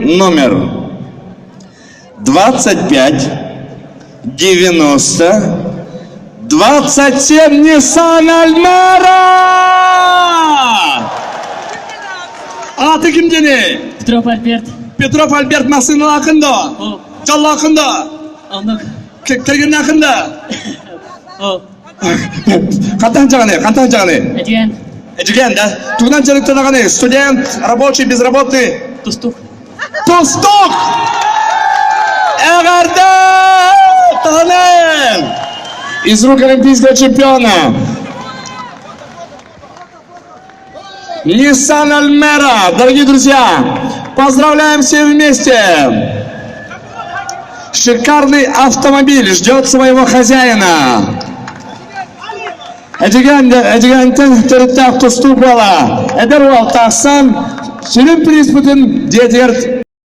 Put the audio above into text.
номер 25 90 27 Nissan Almera! Ааты ким диэний? Петров Альберт. Петров Альберт массыыналаахын да? Дьоллоохун да? Оннук. Кэргэннээхин да? О. Хантан дьаҕаны? Хантан дьаҕаны? Эдьигээн. Эдьигээн да? Тугунан дьарыктанаҕыный? Студент, рабочий, без работы? Тустук. Тустук! Эҕэрдэ! Таһынан! Из рук олимпийского чемпиона Nissan Almera. Дорогие друзья, поздравляем все вместе! Шикарный автомобиль ждет своего хозяина. Эдьигээн Эдьигээнтэн төрүттээх тустуу буола. Эдэр уол тахсан сүрүн приспытын дьиэтигэр.